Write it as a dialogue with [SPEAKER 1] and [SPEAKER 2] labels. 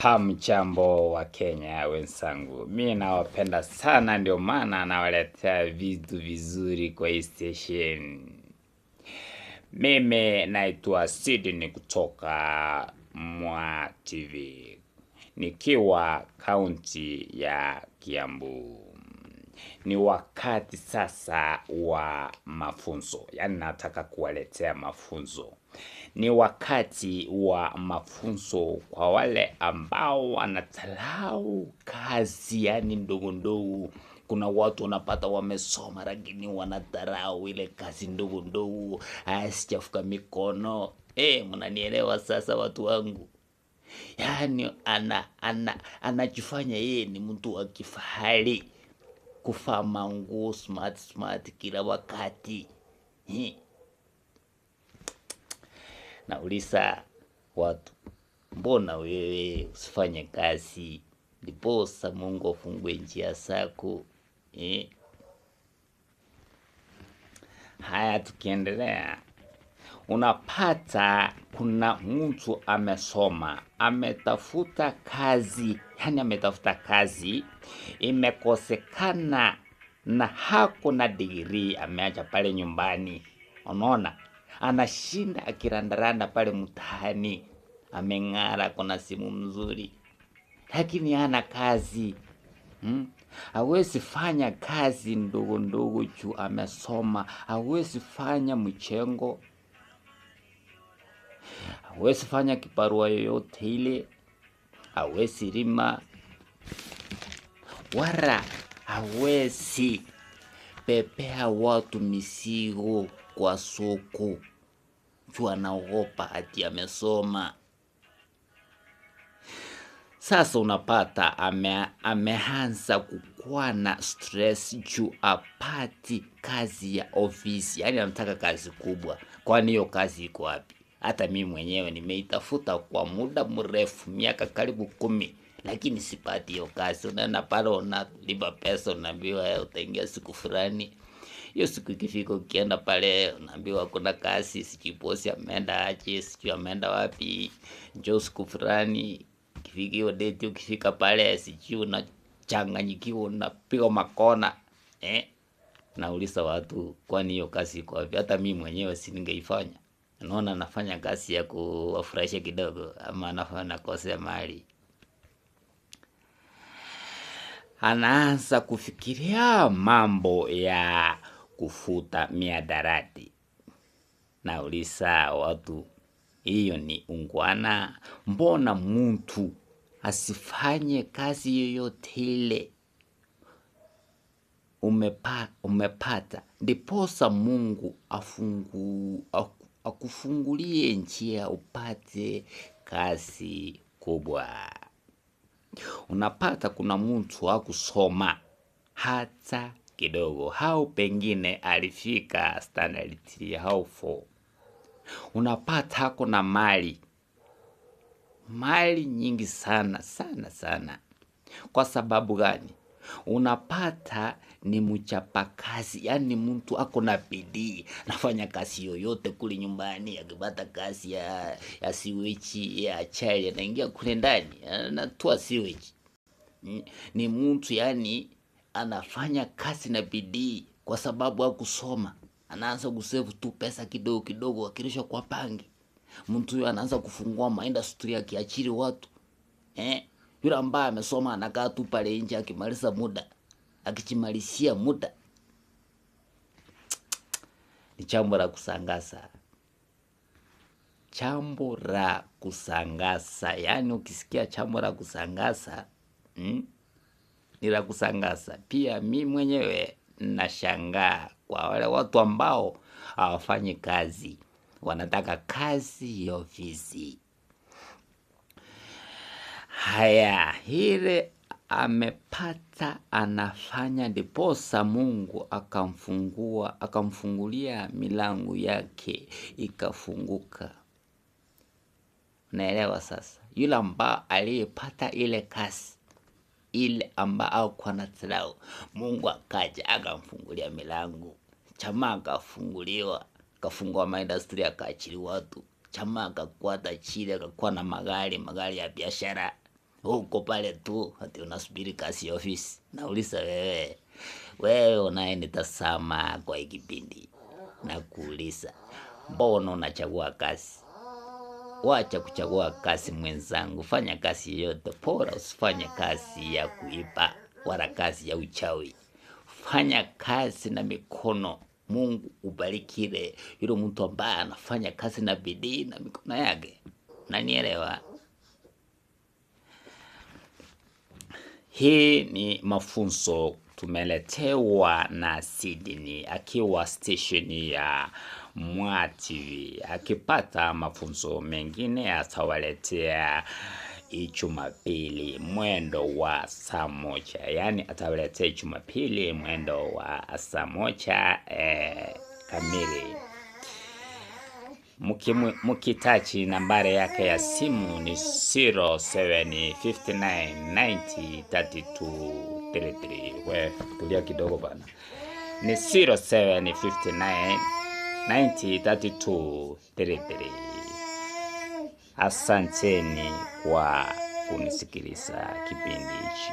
[SPEAKER 1] Hamjambo wa Kenya wenzangu, mi nawapenda sana, ndio maana nawaletea vitu vizuri kwa hii station. Mimi naitwa Sydney kutoka Mwa TV nikiwa kaunti ya Kiambu. Ni wakati sasa wa mafunzo, yaani nataka kuwaletea mafunzo. Ni wakati wa mafunzo kwa wale ambao wanadharau kazi, yaani ndogo ndogo. Kuna watu unapata wamesoma lakini wanadharau ile kazi ndogo ndogo, sichafuka mikono. Mnanielewa sasa watu wangu? Yaani anajifanya yeye ni mtu wa kifahari, kuvaa manguo smart smart kila wakati. Nauliza watu, mbona wewe usifanye kazi ndiposa Mungu afungue njia zako? Haya, tukiendelea, unapata kuna mtu amesoma, ametafuta kazi, yani ametafuta kazi imekosekana na hakuna degree, ameacha pale nyumbani. Unaona, anashinda akirandaranda pale mtaani, ameng'ara, kuna simu mzuri, lakini hana kazi. Hawezi fanya kazi ndogo ndogo juu amesoma, hawezi fanya mchengo, hawezi fanya kibarua yoyote ile, hawezi lima, wala hawezi bebea watu mizigo kwa soko juu anaogopa ati amesoma. Sasa unapata ameanza kukuwa na stress juu apati kazi ya ofisi, yaani anataka kazi kubwa. Kwani hiyo kazi iko wapi? Hata mimi mwenyewe nimeitafuta kwa muda mrefu, miaka karibu 10, lakini sipati hiyo kazi. Unaenda pale unalipa pesa, unaambiwa utaingia siku fulani. Hiyo siku ikifika, ukienda pale unaambiwa kuna kazi, sijui bosi ameenda aje, sijui ameenda wapi, njoo siku fulani. Ikifika hiyo date, ukifika pale sijui unachanganyikiwa, unapiga makona. Nauliza watu, kwani hiyo kazi iko wapi? Hata mimi mwenyewe si ningeifanya. Naona nafanya kazi ya kuwafurahisha kidogo, ama nafanya nakosea mahali. Anaanza kufikiria mambo ya kufuta miadarati. Nauliza watu, hiyo ni ungwana? Mbona mtu asifanye kazi yoyote ile umepata, ndiposa Mungu akufungulie njia upate kazi kubwa. Unapata kuna mtu hakusoma hata kidogo, au pengine alifika standard 3 au 4. Unapata hako na mali, mali nyingi sana sana sana. Kwa sababu gani? Unapata ni mchapakazi, yani mtu ako na bidii, anafanya kazi yoyote kule nyumbani. Akipata kazi ya sewage, ya chai, anaingia kule ndani anatoa sewage. Ni mtu yani anafanya kazi na bidii kwa sababu hakusoma. Anaanza kusave tu pesa kidogo kidogo, akirusha kwa banki. Mtu huyo anaanza kufungua maindustry akiajiri watu. Yule ambaye amesoma anakaa tu pale nje akimaliza muda, akijimalizia muda. Ni jambo la kusangaza. Jambo la kusangaza. Yaani ukisikia jambo la kusangaza, ni la kusangaza. Pia mimi mwenyewe nashangaa kwa wale watu ambao hawafanyi kazi, wanataka kazi ya ofisi. Haya, ile amepata anafanya, ndiposa Mungu akamfungulia milango yake ikafunguka. Unaelewa sasa? Yule ambaye aliyepata ile kazi, ile ambayo hakuwa na dharau, Mungu akaja akamfungulia milango. Jamaa akafunguliwa, akafungua maindustry, akaajiri watu. Jamaa akakuwa tajiri, akakuwa na magari, magari ya biashara. Uko pale tu ati unasubiri kazi ya ofisi. Nauliza wewe, wewe unayenitazama kwa hii kipindi, nakuuliza, mbona unachagua kazi? Wacha kuchagua kazi mwenzangu, fanya kazi yoyote, bora usifanye kazi ya kuiba wala kazi ya uchawi. Fanya kazi na mikono. Mungu ubarikile yule mtu ambaye anafanya kazi na bidii na mikono yake. Nanielewa? Hii ni mafunzo tumeletewa na Sydney akiwa station ya Mwa TV. Akipata mafunzo mengine atawaletea Jumapili mwendo wa saa 1, yaani atawaletea Jumapili mwendo wa saa 1 kamili. Mukitachi nambari yake ya simu ni 0759903233. We tulia kidogo bana, ni 0759903233. Asanteni kwa kunisikiliza kipindi hichi.